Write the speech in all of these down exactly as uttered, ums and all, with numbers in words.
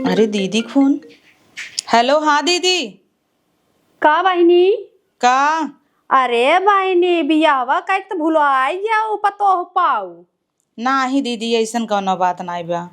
अरे दीदी फोन। हेलो, हाँ दीदी। का बहिनी? का? अरे बहिनी, बियाहवा कइक त भुलाइ गया उ पतोह पाऊ। नाही दीदी, अइसन कउनो बात नाई बा।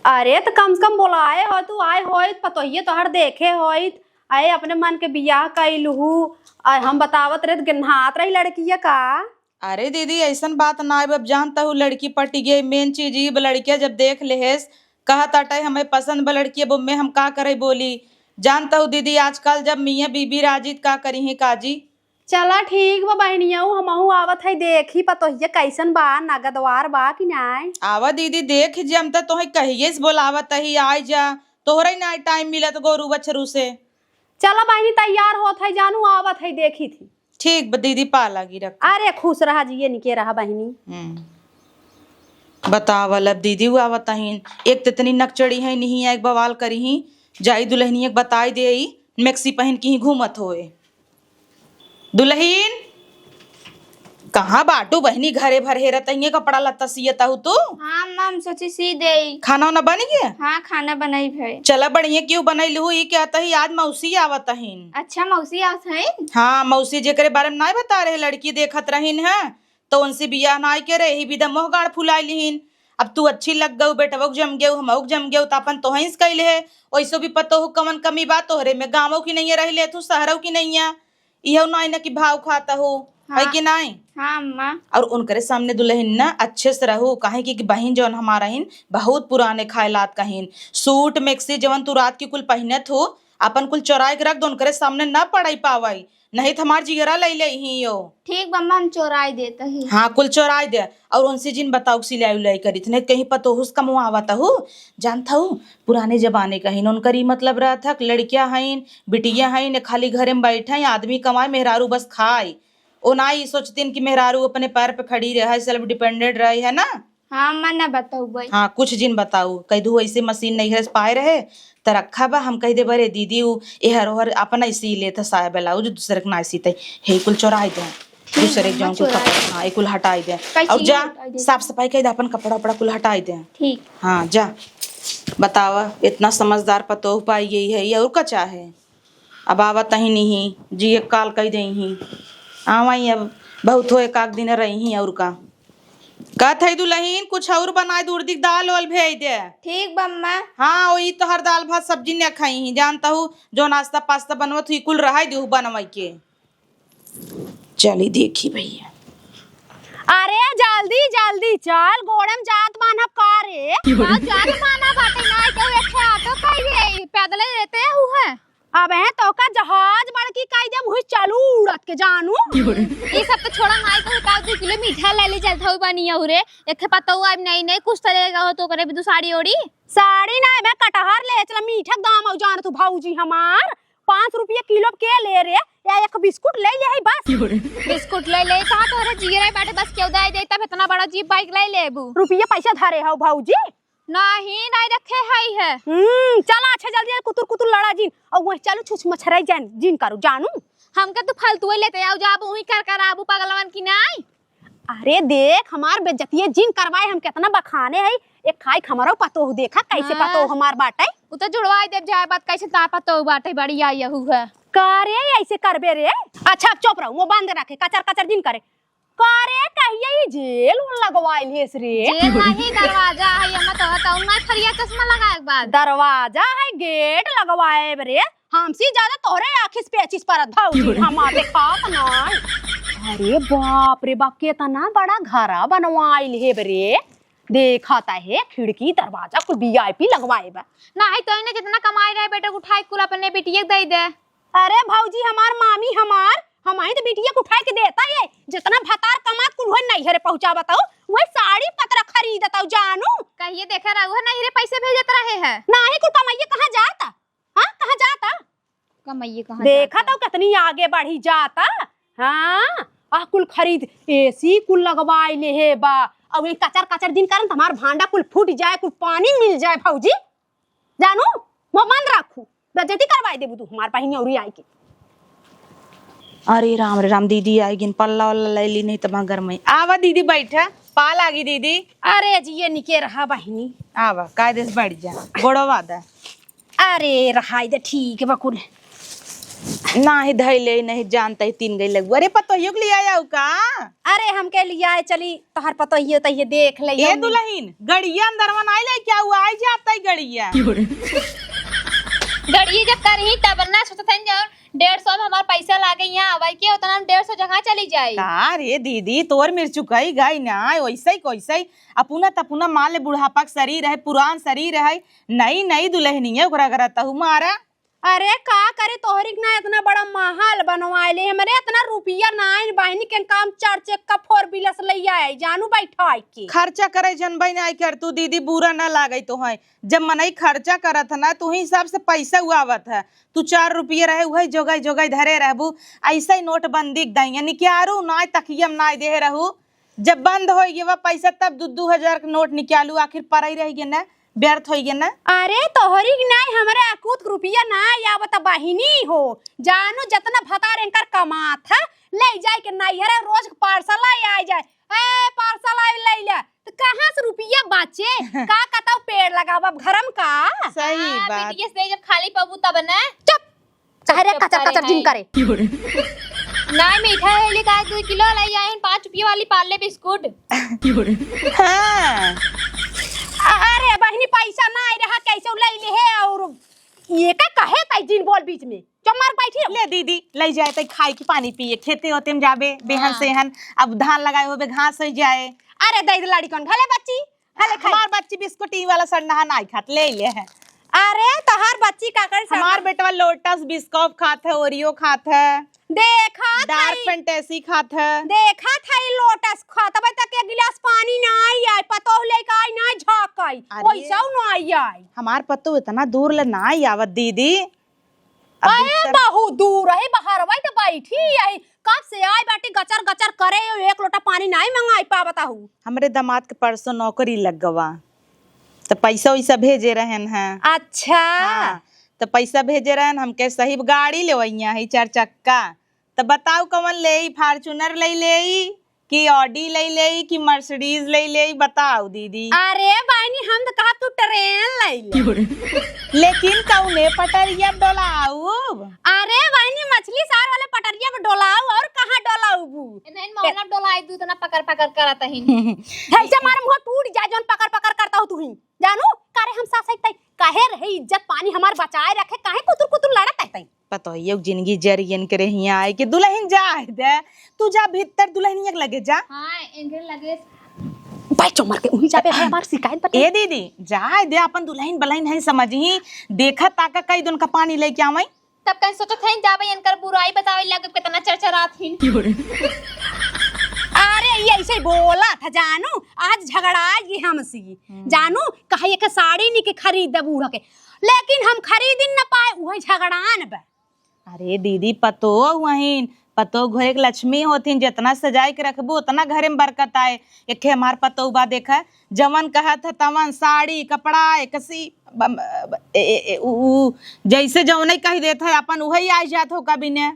अरे त कम से कम बोलाए होइत, आए होइत, पतोहिए तोहर देखे होइत। अरे अपने मन के बियाह कइलहू, आ हम बतावत रहे त गिन्हात रही लड़किया का। अरे दीदी, अइसन बात नाई बा, अब जानत हू लड़की पटि गई, मेन चीज ई बा, लड़किया जब देख लेहेस, कहत आटे हमें पसंद बा लड़की, अब ओम्मे हम का करे बोली। जानत हू दीदी, आजकल जब मियाँ बीबी राजी त का करिहीं काजी। चला ठीक बा बहिनिया, हमहू आवत है देखी पतोहिया कइसन बा, नगदवार बा कि नाई। आवा दीदी, देख जे हम त तोहे कहिए से बोलावत ही, आइ जा, तोहरे नाई टाइम मिलत गोरू बछरू से। चला बहिनी, तैयार होत है जानू, आवत है देखी थी। ठीक बा दीदी, पा लागी रख। अरे खुश रहा, जिए निके रहा बहिनी। हम्म। बतावल अब दीदी उ आवत अहिन, एक त इतनी नकचड़ी है, नहीं एक बवाल करिहीं, जाई दुलहनिया के बताई देई, मैक्सी पहिन के ही घूमत होए। दुलहिन, कहाँ बाटू बहिनी? घरे भर हेरत अहिए, कपड़ा लत्ता सियत अहू तू? हाँ अम्मा, हम सोची सी देई। खाना वाना बनि गया? हाँ, खाना बनाई भई। चला बढ़िया, केहू बनइलहू, ई कहत ही आज मौसी आवत अहिन। अच्छा, मौसी आवत है? हाँ, मौसी जेकरे बारे में नाई बता रहे, लड़की देखत रहिन है, तो उनसे बियाह नाई करे, यही विधा मोह गाड़ फुलाई लिहिन। अब तू अच्छी लग गऊ, बेटवो के जम गऊ, हमहू के जम गऊ, त अपन तोहई से कइले है। ओइसो भी पतोहू कवन कमी बा तोहरे में, गाँवो की नइया रहि लेत हू, सहरऊ की नइया। इहो नाई ना कि भाव खात हू, है हाँ। कि नाई? हाँ अम्मा। और उनकरे सामने दुलहिन ना अच्छे से रहू, काहे कि, कि बहिन जौन हमार अहिन बहुत पुराने खाए लात कहिन। सूट मैक्सी जवन तू रात की कुल पहिनत हू, अपन कुल चोराइ के रख दो, उनकरे सामने ना पड़ाई पावई, नहीं त हमार जिगरा लइ लेइहीं यो। ठीक बा अम्मा, हम चोराइ देत ही। हाँ, कुल चोराइ दे। और उनसे जिन बताऊ कि सिलाई उलाई करित, नहीं कहीं पतोहू से कमवावत हू। जानत हू, पुराने जमाने क हइन, उनकर ई मतलब रहत ह कि लड़किया हइन, बिटिया हइन, खाली घरे में बैठे, आदमी कमाए, मेहरारू बस खाए। ओ ना ई सोचतिन कि मेहरारू अपने पैर पे खड़ी रहे, self dependent रहे, है ना? हाँ अम्मा, ना बतउबे। हाँ, कुछ जिन बताऊ, कहि दू ऐसे मशीन नैहरे से पाए रहे, त रखा बा, हम कहि देबे, "अरे दीदी, उ एहर ओहर अपना ही सी लेत ह साया ब्लाउज, दूसरे के नाई सीते।" हे कुल चोराइ दे, ठीक दूसरे है, के जौन कुल चोराइ कपड़ा, दे। हाँ, ए कुल हटाइ दे। कैसे और जा, हटाइ दे? साफ सफाई कहि दे, अपन कपड़ा उपड़ा कुल हटाइ दे। ठीक। हाँ, जा, बतावा, इतना समझदार पतोह पाइ गई है, ये और का चाहे? अब आवत ही नहीं, जी एक काल कहि देइहीं। आवइँ अब, बहुत हो एक आध दिन रहिहीं और का। कहत हई दुलहिन, कुछ और बनाइ दे, उड़दी क दाल वाल भेज दे। ठीक बा अम्मा। हाँ, वही तोहर दाल भात सब्जी न खइहीं, जानत हू, जो नाश्ता पास्ता बनवत हुई, कुल रहइ देहू बनवइ के। चली देखी भइया। अरे जल्दी जल्दी चल, गोड़े में जात बान्हब का रे? का जात बान्हब बाटे, नाई तो एक ठे ऑटो कहिए, पैदले रहते हुए। अबे तोका जहाज बड़की कहि देब, हुई चलू उड़त के जानू। ई सब तो छोड़ा, माई को का दू किलो मीठा लइ ले चलत हऊ बनी अउरे। एक ठे पतोहू अब नई नई कुछ तो लेगा हो तो करे भी तू साड़ी ओड़ी। साड़ी ना, अबे कटहर ले चला, मीठा के दाम अउ जानत हू भौजी हमार। पाँच रुपया किलो के ले रे, या एक बिस्कुट लइ ले है बस। बिस्कुट लइ ले, कहाँ तोहरे जियरे बाटे बस केहू दइ दे तब इतना बड़ा जीप बाइक लइ लेबू। रुपया पैसा धरे हऊ भौजी? नहीं, नहीं रखे हई है। हम्म, चला अच्छा जल्दी जल्दी कुतुर कुतुर लड़ा जिन। और वही चलू छुछ मछराई जान, जिन करू जानू। हमके तू फालतू लेते आऊ जाबू, वही कर कर आबू पगलवन की नाई। अरे देख, हमार बेइज्जतिये जिन करवाए, हम केतना बखाने हई। एक खाई हमरो पतोह देखा, कैसे हाँ। पतोह हमार बाटे। उ तो जुड़वाई देब जाए बात, कैसे ता पतोह बाटे, बड़ी आई यहू है। का रे, ऐसे करबे रे? अच्छा, अब चुप रहो, मुंह बंद रखे, कचर कचर जिन करे। का रे, कहिया ई जेल उल लगवाइल हेस रे? जेल नहीं, दरवाजा है, एमा तो हता, उन्ना फरिया चश्मा लगाए के बाद। दरवाजा है, गेट लगवाए रे। हमसे ज्यादा तोहरे आँखी से पेचिस परत भौजी, हमार देखात नाई। अरे बाप रे बाप, केतना बड़ा घरा बनवाइल हेब रे। देखत हे, खिड़की दरवाजा कुल VIP लगवाए बा। नाही तो इन्हें जितना कमाई रहे बेटे, उठाए कुल अपने बिटिया के दे दे। अरे भौजी, हमार मामी हमार, हमही तो बिटिया के उठाए के देता है। जितना भतार कमात कुल हुए नैहरे पहुँचावत हऊ, वही साड़ी पतरा खरीदत हऊ जानू। कहिए देखे रहा, उहे नैहरे पैसे भेजत रहे है। नाही कुल कमाइए कहाँ जाता? हाँ, कहाँ जाता? कमाइए कहाँ देखा जाता? तो कितनी आगे बढ़ी जाता। हाँ, आ कुल खरीद, AC कुल लगवाई ले हे बा। अब ये कचर कचर दिन करन त हमार भांडा कुल फूट जाए, कुल पानी मिल जाए भौजी। जानू, मुंह बंद रखू, बेइज्जती करवाई देबू तू हमार बहिनी औरी आई के। अरे राम रे राम, दीदी आई गिन, पल्ला वल्ला ले ली, नहीं तो मगर में। आवा दीदी बैठा, पा लागी दीदी। अरे जिए निके रहा बहिनी। आवा, कायदे से बैठ जा, गोड़वा दा। अरे रहाई दे, ठीक बा कुल। नाही धइले, नहीं जानते ही तीन गई लगुआ। अरे पतोहियो के लिए आया हो का? अरे हमके लिए आए, चली तोहर पतोहियो तहिए देख ले। ए दुलहिन, गड़िया अंदरवा नाही लेके आऊ, आई जाता ही गड़िया। गड़िया जब करही तब ना सोचत हन जो डेढ़ सौ में हमार पैसा लागे यहाँ आवे के, उतना में डेढ़ सौ जगह चली जाई। का रे दीदी, तोर मिर्चुकई गई ना, वैसे ही कैसे ही अपना तपुना माल बुढ़ापा के शरीर है, पुरान शरीर है, नई नई दुलहनिया ओकरा करत हूँ मारा। अरे का करे, तोहरी के ना इतना बड़ा महल बनवाए ले हमरे, इतना रुपया नाइन बहिनी के काम चार चक्का फोर व्हीलर से ले आए जानू बैठाए के। खर्चा करे जनबई ना कर तू दीदी, बुरा ना लागे तो है। जब मनई खर्चा करत है ना, तू ही हिसाब से पैसा उआवत है। तू चार रुपये रहे, उहे जोगाई जोगाई धरे रहबू। ऐसे ही नोटबंदी के दाइया निकारू ना, तकिया में ना दे रहू। जब बंद हो गया पैसा, तब दू दू हजार के नोट निकालू, आखिर परई रह गए ना, व्यर्थ हो गए ना। अरे तोहरी के नाई, हमरे अकूत के रुपया ना आवत बहिनी हो। जानू जतना भतार एंकर कमात है, ले जाए के नैहर रोज के पार्सल आ, आ जाए। ए पार्सल आइल ले ले, तो कहाँ से रुपया बाचे? का कतौ पेड़ लगावब घरम का? सही हाँ, बात। बीटीएस दे जब खाली पाबू तब न। चुप। चाहे रे चुप कचर करे कचर जिन है। करे। ना मीठा है, ले का दो किलो लाई आइन पाँच रुपये वाली पार्ले बिस्कुट। हाँ। अरे बहिनी पैसा ना आई रहा, कैसे ले ले है और ये का कहे ताई जिन बोल बीच में? चुप मार बैठी रहो। ले दीदी, ले जाए तई खाए के पानी पिए, खेते होते में जाबे, बेहन हाँ। सेहन, अब धान लगाए होबे, घास हो जाए। अरे दे दे लड़िकन, भले बच्ची, भले खाई। हमार बच्ची बिस्कुट ई वाला सन्नाहा नाई खात, ले ले है। अरे तोहार बच्ची का करे हमार सन्ना? बेटवा लोटस बिस्कॉफ खात है, ओरियो खात है। देखा डार्क थाई। फैंटेसी खात है। देखा थाई लोटस खात, अबे तक एक गिलास पानी ना आई आई, पतोह लेके आई ना झाँक आई, अरे। वैसा ना आई आई। हमार पतोह इतना दूर ले ना आई आवत दीदी। अब अरे बिस्तर बहुत दूर है, बाहर वही तो बैठी है, कब से आई बाटी गचर गचर करे, यो एक लोटा पानी नहीं मंगाई पावत हूँ। हमरे दामाद के परसों नौकरी लग गवा, तो पैसा वैसा भेजे रहन है। अच्छा। हाँ, तो पैसा भेजे रहन, हमके सही गाड़ी लेवैया है, चार चक्का। तो बताओ कौन लेई, Fortuner ले लेई कि Audi ले लेई कि Mercedes ले लेई, बताओ दीदी। अरे बहिनी, हम तो कहा तू ट्रेन ले ले। लेकिन कौने पटरिया पे डोलाऊ? अरे बहिनी, मछली सार वाले पटरिया पे डोलाऊ, और कहाँ डोलाऊबू? नहीं, मौला डोलाई दू तना पकड़ पकड़ करत ही। है से मार मुँह टूट जाए, जौन पकड़ पकड़ करत हो तू ही। जानू, करे हम सास है तई, काहे रहे इज्जत पानी हमार बचाए रखे, काहे कुतुर कुतुर लड़त है तई? पतोहियो के जिंदगी जरियन के रहिया आए के दुलहिन जाए दे, तू जा भीतर दुलहिनिया के लगे जा। हाँ, इनके लगे। भाई चोमर के उही जाबे है हमार शिकायत बता। ए दीदी, जाए दे, अपन दुलहिन बलहिन है समझही, देखा ताका कई दिन का पानी लेके आवई। तब कहीं सोचत है जाबे इनकर बुराई बतावे लगे कितना चरचरात हिन। अरे ये ऐसे बोला था जानू, आज झगड़ा ये हमसे। हम्म। जानू कहा ये के साड़ी नी के खरीद दे बूढ़ा के, लेकिन हम खरीद न पाए, उहे झगड़ान बा। अरे दीदी, पतोह वहीन, पतोह घरे के लक्ष्मी होथिन, जितना सजाए के रखबू, उतना घरे में बरकत आए। एके हमार पतोह बा, देखा, जवन कहत ह तवन, साड़ी, कपड़ा, एकसी, बम-, ए-, ए-, ए-, उ, उ, जैसे जौने कह देत है, अपन उहे आ जात हो कभी ने।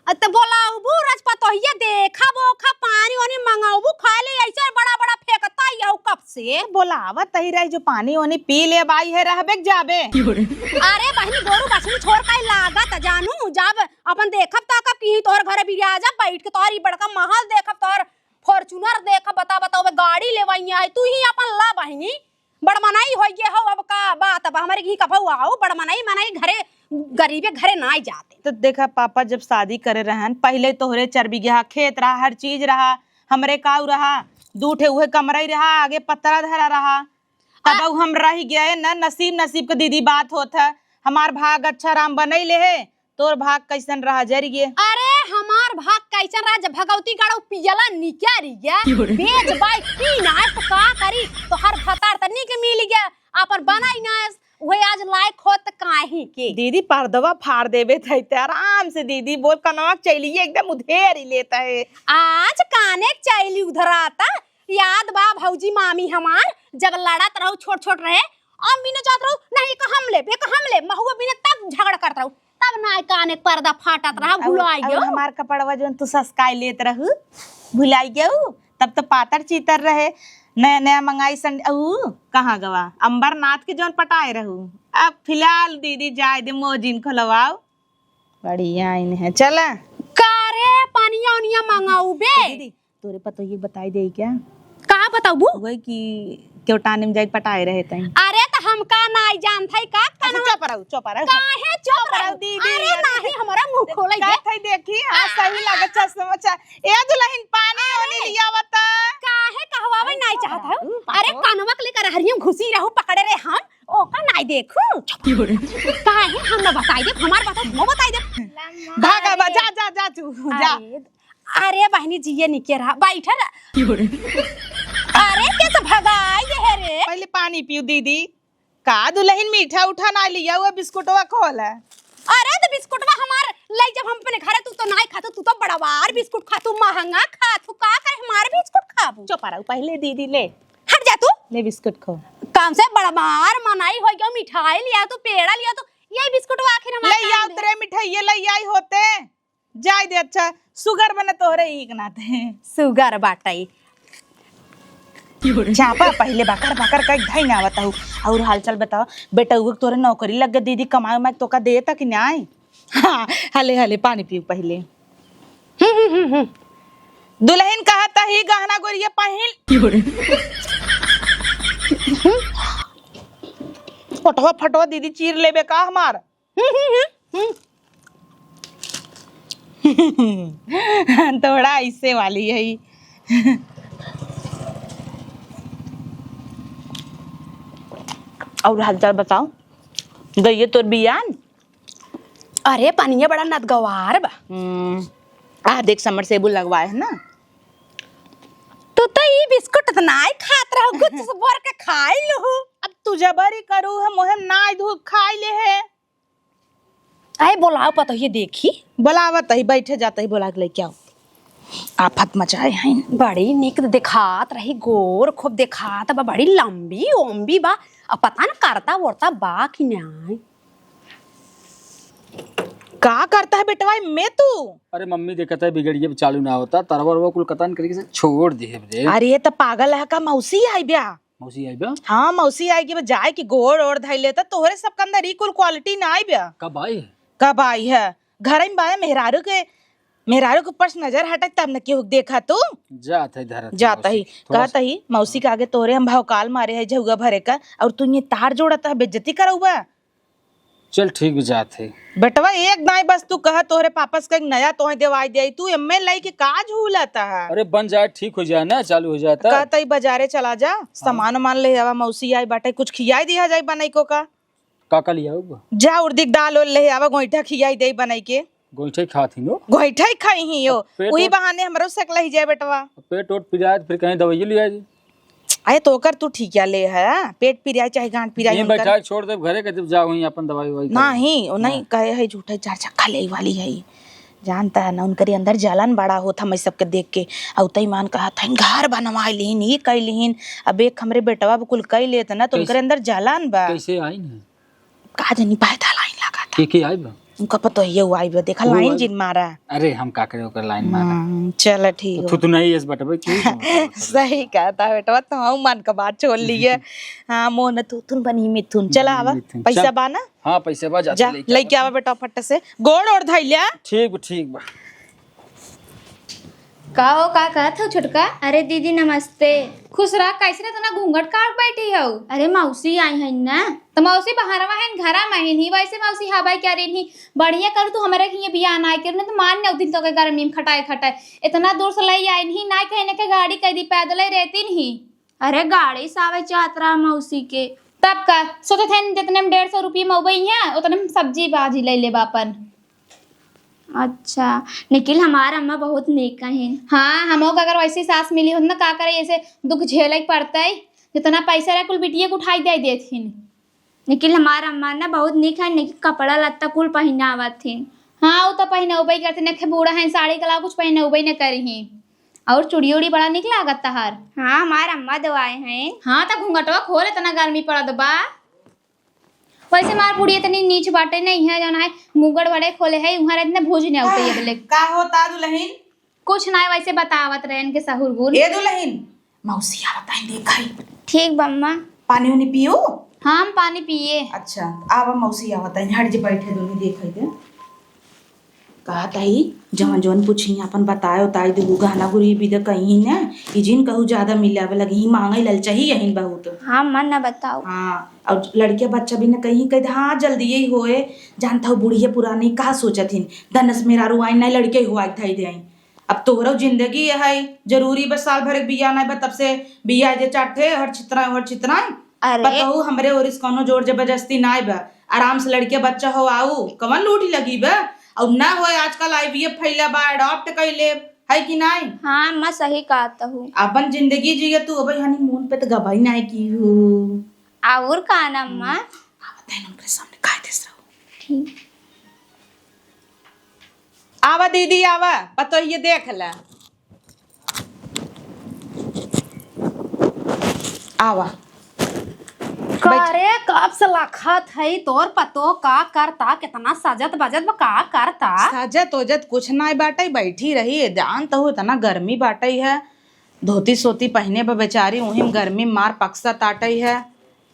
अ, त बोलाउबू रजपतोहिया, देखा बोखा, पानी ओनी मंगाउबू, खाली ऐसे बड़ा बड़ा फेंकता ही हऊ कब से। बोलावत ही रही जो पानी ओनी पी ले, बाई है रहबे के जाबे। अरे बहिनी, गोरू बछरू छोड़ के लागत जानू, जब अपन देखब त कब की तोहर घरे बिरिया जब बैठ के तोहर ई बड़का महल देखब, तोहर Fortuner देखब, बता बताओ बे गाड़ी लेवैया है, तू ही अपन ला बहिनी। बड़ मनई होइगे हो, अब का बात, अब हमरे घी का भौआ हो, बड़ मनई, मनई घरे, गरीबे घरे नाई जाते। तो देखा पापा जब शादी करे रहन, पहिले तोहरे चार बीघा खेत रहा, हर चीज रहा, हमरे काऊ रहा, दू ठे उहे कमरई रहा, आगे पतरा धरा रहा। तब आ- उ हम रह गए न, नसीब नसीब के दीदी बात होत है। हमार भाग अच्छा राम बनई ले है, तोर भाग कैसन रहा, जरि गे? अरे हमार भाग कैसन रहा, जब भगवती गढ़ पियला निकरी गया, क्यों रे? बेच बाई पी नाश तो का करी, तोहर भतार त निक मिल गया, अपन बनाई नाश, उहे आज लायक होत काहे के। दीदी पर्दवा फाड़ देबे थे ते आराम से दीदी, बोल कनवा चैलिए एकदम उधेर ही लेता है। आज काने चैली उधराता, याद बा भौजी मामी हमार जब लड़त रहू छोट छोट रहे, अब बिना जात रहू, नहीं एक हम लेब, एक हम लेब, महुआ बिना तब झगड़ा करत रहू। तब ना काने पर्दा फाटत रहा, अउर, भुलाई अउर गयो। हमार कपड़वा जौन तू ससकाई लेत रहू, भुलाई गयो। तब तो पातर चीतर रहे। नया नया मंगाई संड-, ऊ कहाँ गवा? अंबरनाथ के जौन पटाए रहू। अब फिलहाल दीदी जाए दे, मोजिन खोलवाओ। बढ़िया आइन है, चला। का रे, पानिया उनिया मंगाऊ बे? दीदी, तोरे पतोहिए बताई देई क्या? का बताऊ? वही कि केवटाने में जाइके पटाए रहे तई। अरे, त हम का नाई जानत हई का? अच्छा, कनवा चुप रहू, चुप रहू। काहे चुप चुप रहू रहू? दीदी, अरे, अरे। नाही, हमरा मुंह खोले दे। कहत हई देखी, हाँ, सही लागत चश्मा चा-, ए दुलहिन, पानी ओनी लियावत। काहे कहवावे नाई चाहत हऊ? अरे, कनवा के लेकर हरियम घुसी रहू, पकड़े रे हम। ओका नाई देखू। काहे हम ना बताई दे, हमार बात हम बताई दे। भागा बा, जा, जा, जा तू, जा। अरे, अरे बहिनी, जिए निके रहा, बैठे रहा। अरे, के तो भगाई दे है रे। पहले पानी पियो दीदी। का दुलहिन, मीठा उठा ना लिया हुआ, बिस्कुटवा खोल है। अरे, तो बिस्कुटवा हमार ले जब हम अपने घरे, तू तो नाई खातू, तू तो बड़वार बिस्कुट खातू, महंगा खातू, का करे हमार बिस्कुट खाबू? चुप रहू, पहले दीदी ले। हट जा तू। ले बिस्कुट खो। काम से बड़वार मनाई हो गया, मिठाई लिया तू, पेड़ा लिया तू, ये बिस्कुटवा आखिर हमार ले काम आओ दे। तेरे मिठाई ये ले आई होते। जाए दे, अच्छा, सुगर बने तोहरे ही के नाते। सुगर बाटई। चापा पहले बाकर बाकर कइके धई ना आवत हऊ। और हालचाल बताओ, बेटा उगो तोरे नौकरी लग गए, दीदी कमाए उमाए तोका देता कि नाई? हाँ, हले हले पानी पीऊ पहले। हम्म, हम्म, हम्म, हम्म। दुलहिन कहत ही गहना गोरिया पहिन। ओठवा फटवा दीदी चीर लेबे का हमार? थोड़ा ऐसे वाली है। और हालचाल बताओ, गइये तोर बियान? अरे, पनिया बड़ा नदगवार बा। हम्म, आ देख, समरसेबुल लगवाए है ना। तू तो ई बिस्कुट त नाई खात रहो, कुछ से बोर के खाई लहू। अब तू जबरी करू है, मोहे नाई धू खाई ले है। आए, बोलाओ पतोहिए देखी। बोलावत ही, बैठे जात ही, बोला के लेके आओ। आफत मचाए हैं। बड़ी निक देखात रही, गोर खूब देखात बा, बड़ी लंबी ओम्बी बा। अब पता न करता वरता बा कि नाई। का करता है बेटवा में तू? अरे मम्मी, देखत है बिगड़िए चालू ना होता, तरवा वरवा कुल कतन करके से छोड़ दिए रे। अरे, ये तो पागल है का? मौसी आई ब्या। मौसी आई बा? हाँ, मौसी आई के बा, जाए के गोड़ ओड़ धइ लेता, तोहरे सब के अंदर ई कुल quality ना आई बा। कब आई है? कब आई है? घर में बाया मेहरारू के, मेहरारू के ऊपर से नजर हटे तब न केहू के देखा तू। जात है धरत जात मौसी, ही, थोड़ा कहत सा ही, मौसी के आगे तोहरे हम भौकाल मारे है झउआ भरे का, और तू ये तार जोड़त है, बेइज्जती करउबा। चल ठीक बा, जात है। बेटवा एक दाई बस तू कह, तोहरे पापा से कह नया तोहे देवाई दे, तू एम्मे लई के का झूलत है? अरे बन जाए, ठीक हो जाए ना, चालू हो जाए त। कहत ही बाजारे चला जा, हाँ। सामान वामान ले आवा, मौसी आई बाटे, कुछ खियाई दिया जाए बनई को का। का का लियाऊ बा? जा उर्दी के दाल ओल ले आवा, गोइठा खियाई दे बनई के। गोइठा ही खात ही नो? गोइठा ही खाई ही यो। अब पेट उही ओट बहाने हमरो सेक लही जाए बेटवा। अब पेट ओट पिराए त फिर कहीं दवाई लिया जी। अरे तो ओकर तू ठिकिया ले है, पेट पिराए चाहे गांठ पिराए ये उनकर। बैठा के छोड़ दे घरे के, जब जा वहीं अपन दवाई ववाई करा। नहीं, वो नहीं हाँ। कहे है झूठे चार चक्का ले वाली है। जानता है ना, उनकरे अंदर जलन बड़ा होत हमें सबके देख के। अउते ईमान कहत हन, "घर बनवाइ लिहिन, ई कइ लिहिन।" अब एक हमरे बेटवा बकुल कइ लेत ना, तो कैसे, उनकरे अंदर जलन बा। कैसे आइन है? का जानी, पैदल आइन लागत। के, के आइ बा? उनका पता ही है, वो आइ बा। देखा, वो लाइन आइ जिन मारा। अरे, हम का करे ओकर लाइन मारा। हम्म, चल, ठीक तो हो। थुथुनई एस बटबे की। सही कहता बेटवा, तो हम मन का बात छोड़ लिए। हाँ, मोह न थुथुन बनी मिथुन। चला, बनी आवा। मिथुन। पैसा चल। बा ना? हाँ, पैसे बा, जाते जा, लेके लेके आवा। आवा बेटा, फट से। गोड़ ओड़ धइल्या। ठीक बा, ठीक बा। का हो, का कहत हो छोटका? अरे दीदी नमस्ते। खुश रह, कैसे ना इतना घूंघट काट बैठी हो? अरे मौसी आई है ना। तो मौसी बहरवा है, घरा में है नहीं, वैसे मौसी हवाई क्या रही नहीं। बढ़िया करू तू हमारे के बियाह ना कर, नहीं तो मान नहीं दिन तो के गर्मी में खटाए खटाए। इतना दूर से ले आई नहीं, ना कहीं ना के गाड़ी कह दी, पैदल ही रहती नहीं। अरे गाड़ी से आवे चाहत रहा मौसी के। तब का सोचत है, जितने में डेढ़ सौ रुपये में अउबे ही है, उतने में सब्जी भाजी ले लेबा अपन। अच्छा, निखिल हमार अम्मा बहुत नीक हैं। हाँ, हमो का अगर वैसी सास मिली होत ना, का करे, ऐसे दुख झेले के पड़ते, जितना पैसा रहे कुल बिटिया के उठाई दे देथिन। निखिल हमार अम्मा ना बहुत नीक है, निखिल कपड़ा लत्ता कुल पहिनावत हैं। हाँ, वो तो पहिनउबे करते, नखे बूढ़ा हैं, साड़ी के अलावा कुछ पहिनउबे न करी। और चूड़ी उड़ी बड़ा निक लागत तहार। हाँ, हमार अम्मा दवाए हैं। हाँ, तो घूंघटवा खोल, इतना गर्मी पड़त बा। वैसे हमार बुढ़िया इतनी नीच बाटे नहीं है, जौन है घूंघट बड़े खोले है, उहाँ रहत ना भूज नहीं होते ये बोले। का होता दुलहिन? कुछ ना, वैसे बतावत रहे इनके सहूर गुण। ए दुलहिन, मौसी आवत है, देखा ही। ठीक बा अम्मा। पानी उनी पियो? हाँ, हम पानी पिए। अच्छा, आवा मौसी आवत है, हट जे बैठे दोनों, देखा ही दे। कहत हई, जवन जवन पूछी आपन बताए उताई देबू, गहना गुरी बिदा कहीं न, ई जिन कहू ज्यादा मिले आवे लगी, ही मांगे ललचाही यहीं बहुत। हाँ, मन न बताओ। हाँ, और लड़के बच्चा भी न कहीं कह दे, हाँ, जल्दी यही होए, जानता हो बुढ़िया पुरानी का सोचत हिन, दनस मेरा रुआई नहीं लड़के हुआ धई दे। अब तोहरो जिंदगी है, जरूरी बस साल भर के बियाह नहीं बा, तब से बियाह जे चाटे हर छितरा, हर छितरा। अरे। पतोहू हमरे ओरिस कौनो जोर जबरदस्ती नाय बा। आराम से लड़के बच्चा हो आऊ, कवन लूटी लगी बा? और ना होए आजकल आईवीएफ फैला बा, अडॉप्ट कर ले, है कि नाय? हाँ, अम्मा सही कहत हूँ। अपन जिंदगी जिए तू, अबे हनीमून पे तो गबाई नाय की हूँ। और का ना अम्मा? आवत है ना उनके सामने, काय देस रहो। ठीक। आवा दीदी, आवा, पतोहिए देख ले। आवा। का बैठ। रे, कब से लखत हई तोर पतो का करता, कितना सजत बजत बा, का करता? सजत ओजत कुछ नाय बाटई, बैठी रही। ए, जान तहु इतना गर्मी बाटई है, धोती सोती पहिने बा बेचारी, उही में गर्मी में मार पकसा ताटई है।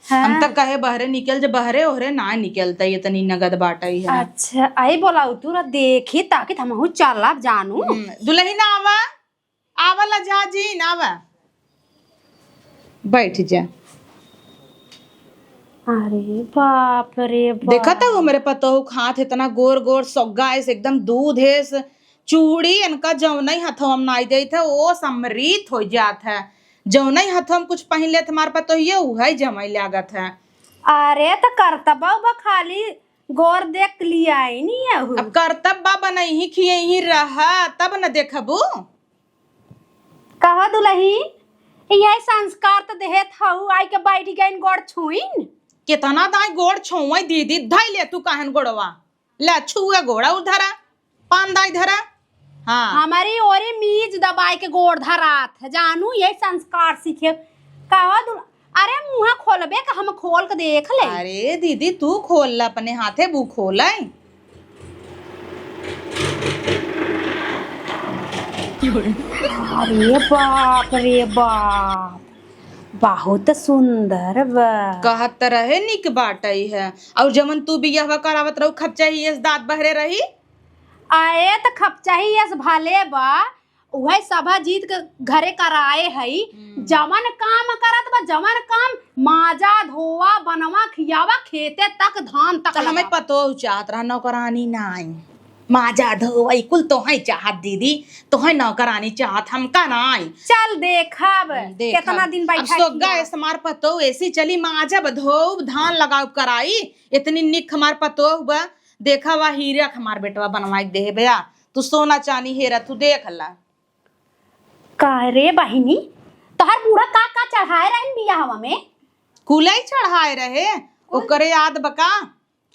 हाँ। हम त कहे बहरे निकल जे, बहरे ओहरे ना निकलतई, इतनी नगद बाटई है। अच्छा, आई बोलाऊ तू रा, देखी ताकि हमहू चलब जानू। हम्म, दुलहिन आवा, आवा ला जा जी, ना आवा। बैठ जा। अरे बाप रे बाप। देखत हऊ हमरे पतोहू के हाथ इतना गोर गोर, सोग्गा ऐस, एकदम दूध ऐस। चूड़ी इनका जौनई हथवा में नाई देत है, ओस अमृत होइ जात है। जौनई हथवा में कुछ पहिन लेत हमार पतोहिए, उहई जमई लागत है। अरे त करतबा बा, खाली गोर देख लिया ही नहीं है। अब करतब बा, बनई ही खियई ही रहा, तब न देखबू। कहो दुलही, यही संस्कार त देहत हऊ, आई के बैठ गइन गोड़ छुइन। केतना दाई गोड़ छुए दीदी, धई ले तू काहन गोड़वा, ले छुए गोड़ा उधरा, पान दाई धरा। हाँ। हमारी ओरी मीज दबाई के गोड़ धरात है, जानू यही संस्कार सीखे। कहो दुल-, अरे मुँह खोलबे का, हम खोल के देख ले। अरे दीदी तू खोल ला अपने हाथे, बू खोले। अरे बाप रे बाप, बहुत सुंदर बा। कहत त रहे निक बाटई है, और जमन तू बियाहवा करावत रहू खपचाही एस दाँत बहरे रही। आए त खपचाही एस भले बा, उहे सभा जीत के घरे कराए हई। हम्म। जवन काम करत बा, जवन काम, माजा धोवा, बनवा, खियावा, खेते तक, धान तक त हमें लगा। पतोह चाहत रहा, नौकरानी नाई। माजा धोवा, ई कुल तोहई चाहत दीदी, तोहई नौकरानी चाहत, हमका नाई। चल देखब, हम्म, देखब। केतना दिन अब बैठा सोग्गा किया। एस हमार पतोह एसी चली, माजब धोब, धान लगाउब कराई, इतनी निक हमार पतोह बा। देखा वा हीरा के हमार बेटवा बनवाई के देहे बया, तू सोना चानी हेरा, तू देख ला। का रे बहिनी, तोहर बूढ़ा का का चढ़ाए रहन बियाहवा में? कुलई चढ़ाए रहे, कुल? ओकरे याद बका?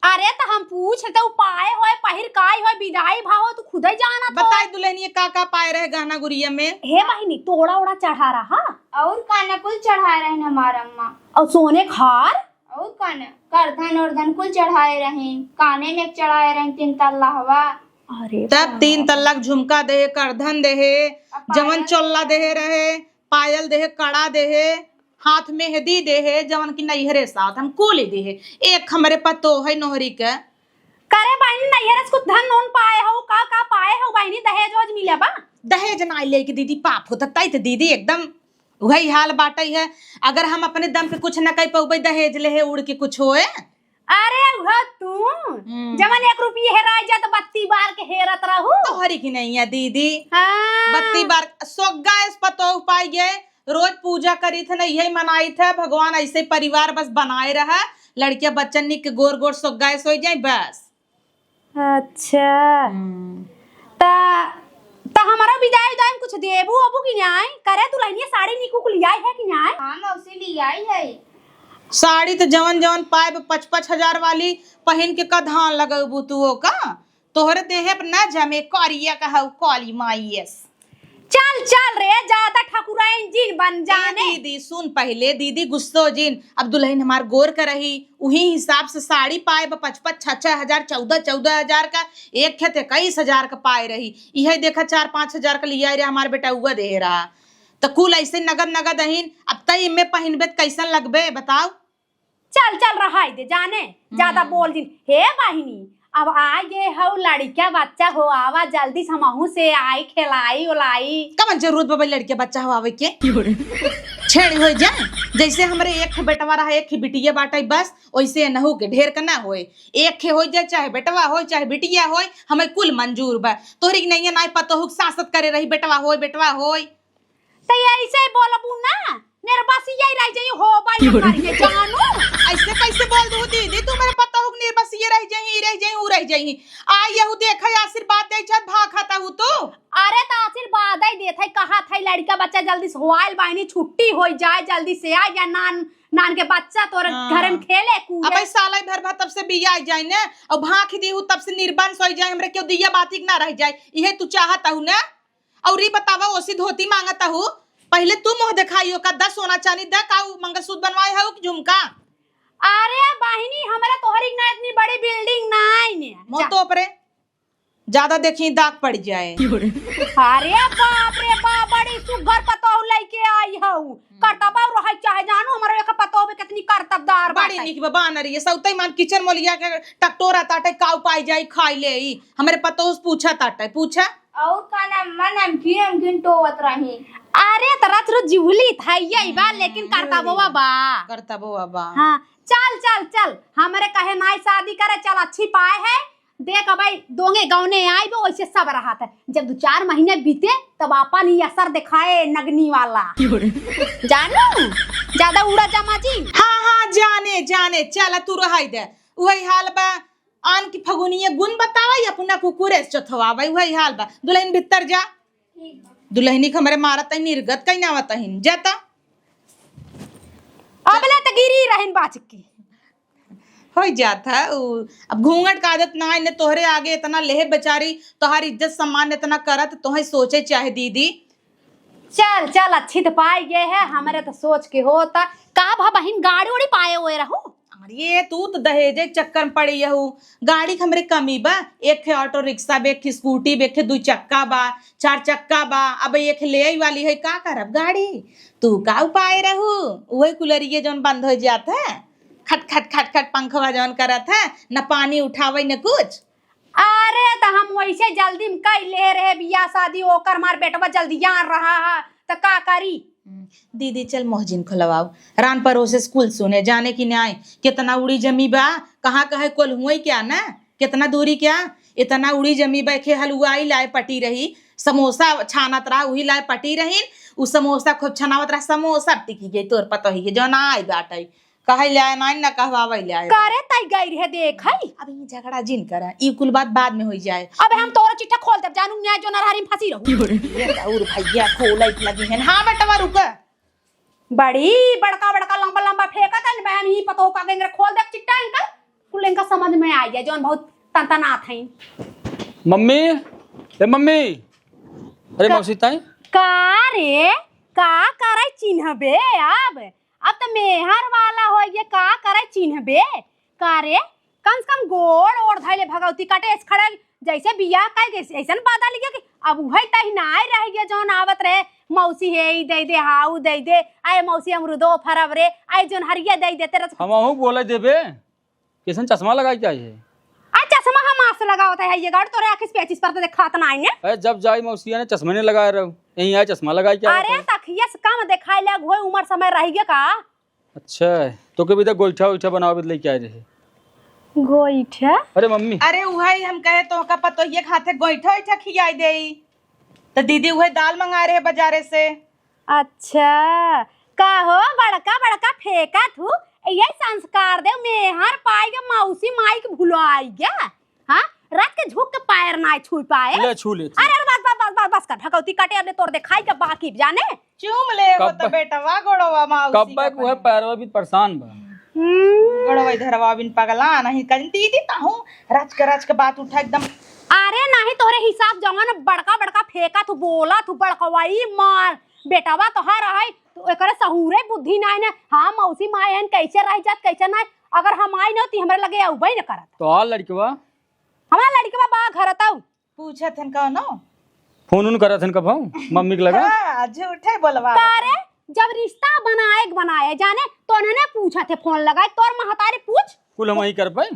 अरे त हम पूछ त उ पाए होए, पहिर काई होए, बिदाई भाव तू खुदे जानत हो। बताई दुलहनिया का का पाए रहे गहना गुरिया में? हे बहिनी, तोड़ा ओड़ा चढ़ा रहा? और काना कुल चढ़ाए रहन हमार अम्मा। और सोने खार? और काना, करधन ओरधन कुल चढ़ाए रहे, काने में चढ़ाए रहे तीन तल्ला हवा। अरे तब बाप। तीन तल्ला के झुमका देहे, करधन देहे, आ पायल? जवन चोल्ला देहे रहे, पायल देहे, कड़ा देहे, हाथ मेहदी देहे, जवन की नैहरे साथ हम कोले देहे। एक हमरे पतोह है नोहरी के। करे बहिनी, नैहरे से कुछ धन नोन पाए हो, का का पाए हो बहिनी, दहेज वहेज मिले बा? दहेज ना लेके दीदी पाप होता, तई त दीदी एकदम वही हाल बाटई है। अगर हम अपने दम पे कुछ न कह पउबे, दहेज लेहे उड़ के कुछ होए। अरे उह तू, हम्म। जवन एक रुपये हेराय जात बत्ती बार के हेरत रहू। तोहरी की नहीं है दीदी। हाँ। बत्ती बार सोग्गा एस पतोह पाई गए, रोज पूजा करीत है, यही मनाइत है, भगवान ऐसे परिवार बस बनाए रहा, लड़किया बच्चन निक के गोर गोर सोग्गा एस होइ जाए बस। अच्छा। हम्म। त, त हमारा बिदाई उदाई में कुछ देबू ओबू कि नाय? करे दुलहनिया साड़ी निकू कुल लियाई है कि नाय? हाँ मौसी लियाई है। साड़ी त जवन जवन पाए ब-, पच पच हजार वाली पहिन के का धान लगबू तू ओका? तोहरे देहे पर ना जमे, करिया कहऊ काली माई एस। चल, चल रे, ज्यादा ठकुराइन जिन बन ए जाने। दीदी, सुन पहिले, दीदी गुस्सो जिन। अब दुलहिन हमार गोर क रही, उही हिसाब से साड़ी पाए बा पच पच, छह छह हजार, चौदह चौदह हजार का, एक खेत इक्कीस हजार का पाए रही। इहे देखा, चार पाँच हजार का लियाए रहे, हमार बेटउआ देहे रहा। त कुल ऐसे नगद नगद अहिन, अब तई इमे पहिनबे त कैसन लगबे, बताओ? चल, चल, रहाई दे, जाने, ज्यादा हम्म। बोल दिन। हे बहिनी, अब आइ गे हउ लड़िका बच्चा हो, आवा जल्दी से हमहू से आई, खेलाई, उलाई। कवन जरूरत बा भाई लड़िका बच्चा हो आवे के? छेड़ी होइ जाए, जैसे हमरे एक ठे बेटवा रहा, एक ठे बिटिया बाटे बस, वैसे एनहू के ढेर क ना होए। एक ठे होइ जाए, चाहे बेटवा होए, चाहे बिटिया होए, हमें कुल मंजूर बा। तोहरी के नैया नाई पतोहू के सासत करे रही, बेटवा होए, बेटवा होए। त ऐसे ही बोलबू ना, निर्बसिया रह जाई हो बाई क्यों रे? मतारी के जानू। ऐसे कैसे बोल दू दीदी, तू मेरे पतोहू के निर्बसिया रह जाई, रह जाई, ऊ रह जाई। आ यहू देखे आशीर्वाद दे छत भा खाता हूँ तू। अरे त आशीर्वाद ही देत है, कहा था लड़का बच्चा जल्दी से होआइल बहिनी, छुट्टी हो जाए, जल्दी से आ गया नान, नान के बच्चा तोरे हाँ। घर में खेले कूदे। अब ई साल भर भा तब से बिया जाए ने, और भाख दी हूँ तब से निर्बंस हो जाए, हमरे क्यों दिया बाती के ना रह जाए, इहे तू चाहत हूँ ना। और ई बतावा, ओसी धोती मांगत हूँ, पहले तू मुँह दिखाई ओका, दस सोना चानी द, का उ मंगलसूत्र बनवाए हउ कि झुमका? अरे बहिनी, हमरा तोहरी ना इतनी बड़ी building नाई ने। मुँह जा। तोप रे, ज्यादा देखी दाग पड़ जाए। अरे बाप रे बाप, बड़ी सुघर पतोह लइके आई हउ। करतबा रहै चाहे जानू, हमरा एक पतोह भी कितनी करतबदार बड़ी बाटे। निक बा, बानर ये सौतई मान किचन मोलिया के टकटोरा ताटे, काउ पाई जाई खाई ले ई। हमरे पतोह से पूछा ताटे, पूछा। और का नाम, मैं नमकीन, नमकीन टोवत रही। अरे, त रच रो जिहुली था, यही बा, लेकिन करतबो बा। करतबो बा। हाँ, चल, चल, चल, हमरे कहे नाई शादी करे, चल, अच्छी पाए है। देख, अब दोंगे गौने आइबे, वैसे सब रहत है। जब दो चार महीने बीते, तब आपन ही असर दिखाए नगनी वाला। जानू, ज्यादा उड़ा जमा जी। हाँ, हाँ, जाने, जाने, चल, तू रहाई दे। वही हाल बा, आन की फगुनिये गुन बतावा, या अपना कुकुरे से चथवावा, वही हाल बा। दुल्हन भीतर जा। दुल्हनी के हमरे मारत है, निर्गत कहीं ना आवत है, जाता। अबले त गिरी रहन बाच के। होइ जात है, उ, अब घूंघट का आदत ना है, ने तोहरे आगे इतना लेहे बेचारी, तोहार इज्जत सम्मान इतना करत, तोहे सोचे चाहे दीदी। चल, चल, अच्छी त पाई गए है, हमरे त सोच के होता। का भा बहिन, गाड़ी उड़ी पाए हुए रहू? अरे, तू त दहेजे के चक्कर में पड़ी हऊ। गाड़ी के हमरे कमी बा, एक ठे ऑटो रिक्शा बा, एक ठे स्कूटी बा, एक ठे दुई चक्का बा, चार चक्का बा, अब एक ठे ले आई वाली है, का करब गाड़ी? तू का उपाय रहू? उहे कूलरिये जौन बंद हो जात है, खट खट खट खट पंखवा जौन करत है, न पानी उठावे न कुछ। अरे, त हम वैसे जल्दी में कई ले रहे बियाह शादी, ओकर मार बेटवा जल्दियान रहा है, त का करी? हम्म, दीदी चल मोहजिन खोलवाओ, रान परोसे स्कूल सुने जाने की न्याय, कितना उड़ी जमी बा, कहाँ कहे कुल हुए क्या ना, कितना दूरी क्या, इतना उड़ी जमी बा, एखे हलवाई लाए पटी रही, समोसा छानत रहा, उही लाए पटी रही, उ समोसा खूब छनावत रहा, समोसा टिकी गई तोर पतोही के, जो ना आई बाटई, कहै ले आए नाई, ना कहवावै ले आए। करे तई गई रहे देख है। अब ई झगड़ा जिन करा, ई कुल बात बाद में होई जाए। अब हम तोरा चिट्ठा खोल देब, जानू न्याय जो नरहरी में फंसी रहू। ये और भैया खोलत लगी हैं। हाँ बेटवा रुक। बड़ी बड़का बड़का लंबा लंबा फेंकत है, बहन ही पतोह का गेंगरा खोल देब चिट्ठा इनका, कुल इनका समझ में आ जाए, जौन बहुत तनतनात हैं। मम्मी, ए मम्मी, अरे का, मौसी ताई। का रे, का करे चिन्हबे अब? अब त मेहर वाला होइ गे, का करे चिन्हबे? का रे, कम से कम गोड़ ओढ़ धइले भगवती कटे, ऐस खड़े जैसे बियाह कइ के ऐसन बदल गया कि अब उहे तही नाय रह गया, जौन आवत रहे, "मौसी हे, ई दे दे, हाँ, ऊ दे दे, आए मौसी, अमरुदो फरब रे, आए जौन हरिया दे दे, तेरा।" हमहू बोले देबे, कैसन चश्मा लगाई के आई है? आ, चश्मा हम आस लगावत है, ये गाड़ तोरे आँखिस पेचिस पर तो देखात ना आइने। अरे, जब जाई मौसिया ने चश्मा नहीं लगाए रहो, यहीं आए चश्मा लगाई के आवत अरे, है। तखिया से कम देखाई ले, घोई उम्र समय रह गया का? अच्छा, तो के भी तो गोईठा उईठा बनावे लेके आए रहे। गोईठा? अरे मम्मी। अरे, उहाई हम कहे तो का पतोहिए के हाथे गोईठा उईठा खियाई देई। तो दीदी उहे दाल मंगाए रहे बाजारे से। अच्छा, का हो बड़का बड़का फेंकत हूँ, यही संस्कार दे, मेहर पाई के मौसी माई के भुलाई गया। हाँ, रात के झुक के पैर ना छुई पाए। ले छू ले, छू। अरे, अरे, बस, बस, बस, बस, बस कर, भगवती कटे, अब ले तोर देखाई के बाकी जाने। चूम ले हो कब तो बेटवा गोड़वा मौसी कब्बा का को है पहले। पैरवा भी परेशान बा। हम्म। गोड़वा इधरवा बिन पगला नहीं कहीं दीदी ताहू रच के रच के बात उठा एकदम। अरे नहीं तोहरे हिसाब जवन बड़का बड़का फेंका तू बोला तू बड़कवाई मार बेटवा तोहार है तो एकरे सहूरे बुद्धि नहीं ने। हाँ मौसी माय हन कैसे रह जात कैसे नहीं अगर हम आई न होती हमरे लगे अउबे न करत। तो आ लड़कवा हमार लड़कवा बा घर तऊ। पूछत हन कौनो? फोन उन करत हन कबहूँ मम्मी के लगे? हाँ, झूठे बोलवा। का रे, जब रिश्ता बनाए के बनाए, जाने, तो उन्हने पूछत है, फोन लगाए, तोर महतारी पूछ। कुल हम ही कर पाई?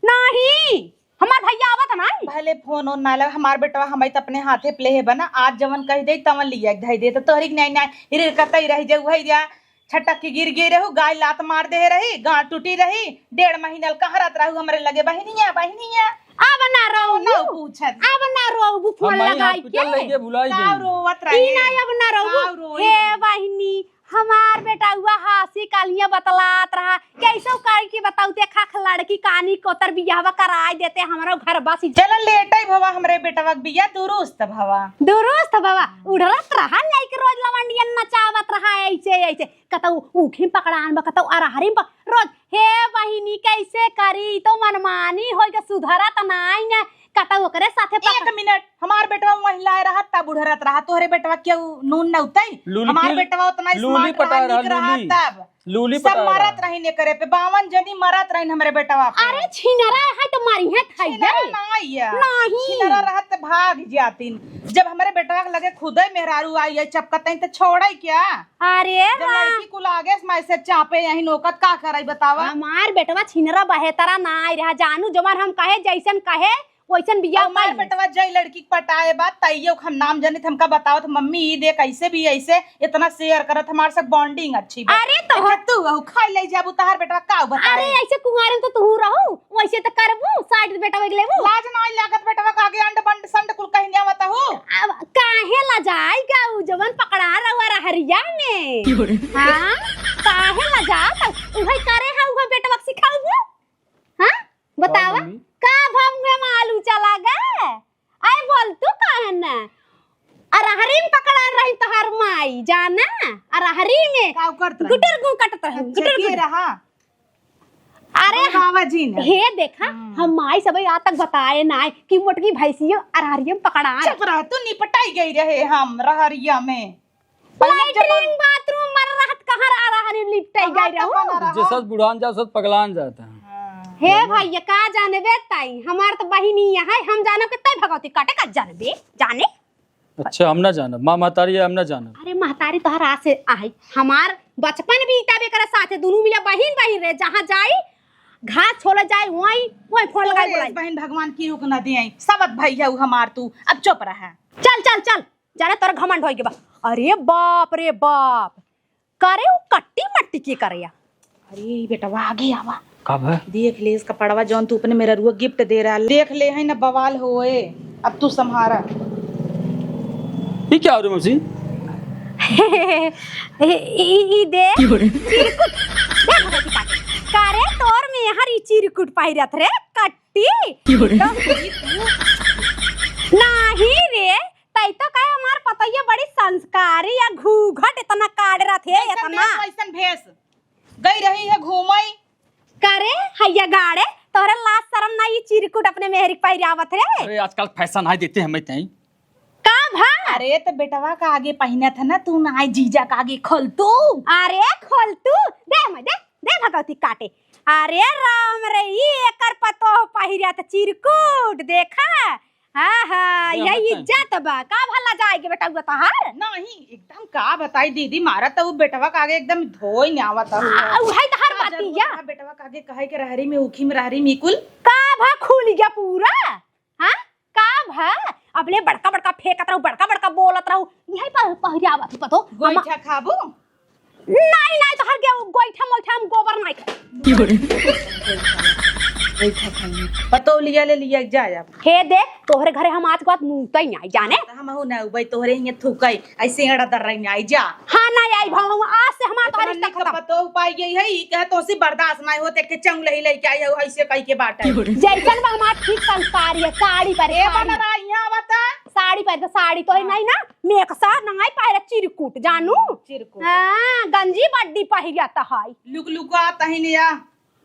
नहीं, हमार भैया आवत नहीं। भले फोन ओन ना लगा, हमार बेटवा हम तो अपने हाथे प्ले है बना, आज जवन कह दे, तवन लिया के धई दे, तो तोहरी के नहीं, नहीं, हिरे कतई रह जाऊ, वही जा, छटक के गिर गई रहू, गाय लात मार दे रही, गांठ टूटी रही, डेढ़ महीना ल कहरत रहू हमरे लगे, "बहिनिया, बहिनिया।" अब ना रोऊ। ना पूछत। अब ना रोऊ, फोन हम ही लगाई hospital के। लइके भुलाई का गई। रोवत रहे? ई ना, अब ना रोऊ। का रोई हे रहे? बहिनी, हमार बेटउआ हँसी कालिया बतलात रहा, कैसो करी कि बताऊ, देखा लड़की कानी कोतर बियाहवा कराई देते, हमरो घर बसी। चला लेटई भवा, हमरे बेटवा के बियाह दुरुस्त भवा। दुरुस्त भवा, उड़त रहा लइके रोज लवंडियन नचावत रहा ऐसे ऐसे। कतऊ ऊखी में पकड़ान बा, कतऊ अरहरी में पक-, रोज, हे बहिनी, कैसे करी? ई तो मनमानी होई के सुधरत नाई न। कतऊ ओकरे साथे पक- एक मिनट, हमार बेटवा वहीं लाए रहा, तब उड़रत रहा। तोहरे बेटवा केहू नून न उतई? लूली हमार की, बेटवा उतना लूली smart पटा रहा, रहा, नीक रहा लूली। तब। लूली सब पटा मरत रहा। रही ने करे पे, बावन जनी मरत रही हमरे बेटवा पे। अरे छिनरा है तो मारी है, खाई छिनरा जाए। ना आइया। नहीं। छिनरा रहत त भाग जातिन। जब हमरे बेटवा के लगे खुदे मेहरारू आई है, चपकतई त छोड़े क्या? अरे जब वाह। लड़की कुल आगे से मैसेज चापे यही नोकत का करई बतावा? हमार बेटवा छिनरा बहेतरा ना आई रहा जानू, जवन हम कहे जैसन कहे वैसन बियाह हमार कइले। बेटवा जई लड़की के पटाए बा तइयो हम नाम जनित हमका बतावत मम्मी ई देख ऐसे भी ऐसे इतना share करत हमार सब bonding अच्छी बा। अरे तो अच्छा तू हऊ खाई ले जाबू तहार बेटवा का बताए? अरे ऐसे कुंवारे में तो तू रहू वैसे तो करबू साइड बेटवा के लेबू। लाज ना लागत बेटवा का आगे अंड बंड संड कुल कहिनिया बताहू। अब काहे लजाई गऊ जवन पकड़ा रहुआ रहरिया में? क्यों रे? हाँ, काहे लजात? उहे करे है, उहे बेटवा के सिखाऊ। हाँ, बतावा। का मम्मी? का भंग में मालू चला गा? आए बोल तू काहे ना? अरहरी में पकड़ा रही तोहार माई, जाना? अरहरी में का करत रही? गुटर गू कटत रहे, अच्छा, गुटर के गुटर। रहा? अरे बाबा जी ने। हे देखा, हम्म। हम माई सब आज तक बताए ना कि मोटकी भैंसियो अरहरिया में पकड़ा। चुप रह, तू निपटाई गई रहे हम रहरिया में। पहिले जब लैट्रिन बाथरूम मर रहत कहाँ रहा रहरी लिपटाई गई रहू। जे सच बुढ़ान जा, सच पगलान जाता है। हाँ। हे भैया, का जानबे ताई, हमार तो बहिनी यहाँ है, हम जानब के ताई भगवती काटे का जानबे, जाने? अच्छा, हम ना जानब, माँ महतारी है, हम ना जानब। अरे महतारी तोहरा से आहे, हमार बचपन बीता बेकरा साथे, दुनू मिया बहिन बहिन रहे, जहाँ जाई, घास छोले जाई, वहीं, वहीं फोन लगाई तोहरे बोलाई। बहिन भगवान की रुक ना दियाई, सबत भैया उ हमार तू, अब चुप रहा। चल, चल, चल, जाने तोर घमंड होई के बा। अरे बाप रे बाप, करे उ कट्टी मट्टी के करे या? अरे ई बेटवा आगे आवा। का भा? देख ले इस कपड़वा जौन तू अपने मेहररुआ gift दे रहा, देख ले है ना बवाल होए। अब तू संभारा। ई क्या हो रे मौसी? ई, ई दे। क्यों रे? चिरकुट। दे हमरा के काटे। का रे तोर मेहर ई चिरकुट पहिरत रे, कट्टी? क्यों रे? एकदम। नाही रे, तै तो कहे हमार पतोहिया बड़ी संस्कारी या घूघट इतना काढ़ रहा थे, जैसन इतना। भेष वैसन भेष। गई रही है घूमई। का रे, हैया गाड़े, तोहरे लाज शरम ना ई चिरकुट अपने मेहरी के पहिरावत रे? अरे आजकल fashion है देते हमें तई। का भा? अरे तो बेटवा का आगे पहिनत है ना, तू ना आई जीजा का आगे खोल तू। अरे खोल तू, दे मैं दे, दे भगवती काटे। अरे राम रे, ई एकर पतोह पहिरत चिरकुट, देखा? हाँ, हाँ, दे, यही हम बताएं। इज्जत बा। का भला जाएगी बेटा हुआ तहार? नहीं, एकदम का बताई दीदी, मारा तो उ बेटवा का आगे एकदम धोई नहीं आवत हुआ। आ, उहई तहार का बात जरूरत या। बा बेटवा का आगे कहे के रहरी में, उखी में रहरी में कुल? का भा खुल गया पूरा? हाँ? का भा? अपने बड़का बड़का फेंकत रहू, बड़का बड़का बोलत रहू, यही पर पहिरावत ही पतो। गोईठा खाबू? नहीं, नहीं, तोहर के गोईठा मोईठा हम गोबर नहीं खाई। गोईठा खाई। पतोह लिया ले लिया जाए अब। हे देख, तोहरे घरे हम आज के बाद मुँहतई नहीं जाने। तो हम हो ना उबई तोहरे हियाँ थूकई, ऐसे एड़ा दर रही नहीं जा। हाँ, नहीं आई भाव, आज से हमार तोहरे इतना रिश्ता खत्म। पतोह पाई गई है, ई कहे तो सी बर्दाश्त नहीं होते के चंग लही लही के आई हो, ऐसे कही के बात है। जैसन बा हमार ठीक संस्कारी है, साड़ी पर ए साड़ी। बन रहा यहाँ बता। साड़ी पर तो साड़ी तो है हाँ। नहीं ना, मेकसा नहीं पाए चिरकुट जानू। चिरकुट। हाँ, गंजी बड्डी पहिरिया त है। लुक लुका तहिन या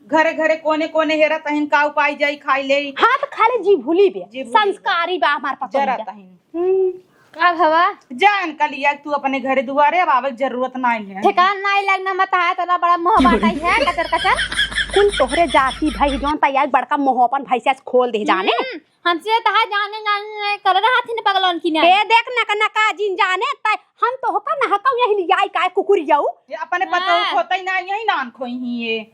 घरे घरे कोने कोने हेरा तहिन का उपाय जाई खाई ले। हाँ, तो खाली जी भूली बे। जी भूली बे। संस्कारी बा हमार पतोहिया। जरा तहिन। हम्म। का भवा? जान कलिया तू अपने घरे दुआरे, अब आवे के जरूरत नहीं है। ठेकान नहीं लगना मत है, तना बड़ा मुँह बाटाई है, कचर कचर। तोहरे जाति भई जौन तैयार बड़का मोह अपन भैंसिया से खोल दे जाने। हम्म, हमसे तहा जाने जाने नहीं कर रहा थी न पगलौन की नहीं। ए देख नक नका जिन जाने तै हम तोहका नहकाऊ यही लियाई काय कुकुरियाऊ। ये अपने पतोह हाँ। खोतई ना यही नान खोई ही ये।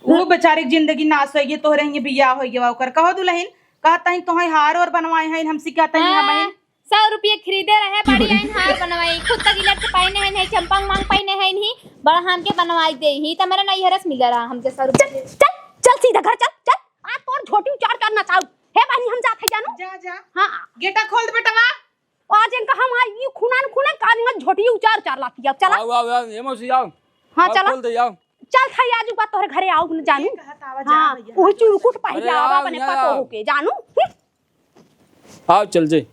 वो बेचारे की जिंदगी नाश होई गई, तोहरे ही बियाह होई गवा ओकर। कहो दुल्हन, कहत ही तोहे हार और बनवाए हैं, हमसे कहत ही हम हाँ। हैं। सौ रुपये खरीदे रहे, बड़ी आइन हार बनवाई, खुद तक इलट के पाई नहीं, नहीं चंपंग मांग पाई नहीं, नहीं बड़ा हमके बनवाई दे ही, त मेरा नैहर से मिला रहा हमके सौ रुपये। चल, चल, चल सीधा घर चल, चल। आज तोर झोटी उचार कर नचाऊ। हे बहनी, हम जात है जानू। जा, जा। हाँ। गेटा खोल दे बेटवा। आज इनका हम आई, ई खुनान खुनान, काज इनका झोटी उचार उचार लाती है। चला। आओ, आओ, आओ, ये मौसी आओ। हाँ, आओ, चला। खोल दे, आओ। चल था आज बा तोहरे घरे आऊ न जानू। ये कहत आवा, जा हाँ, भैया, वही चुरकुट अरे, पहिला आवा आओ, अपने यहाँ पतोह आओ। के जानू। हम्म। आओ, चल जे।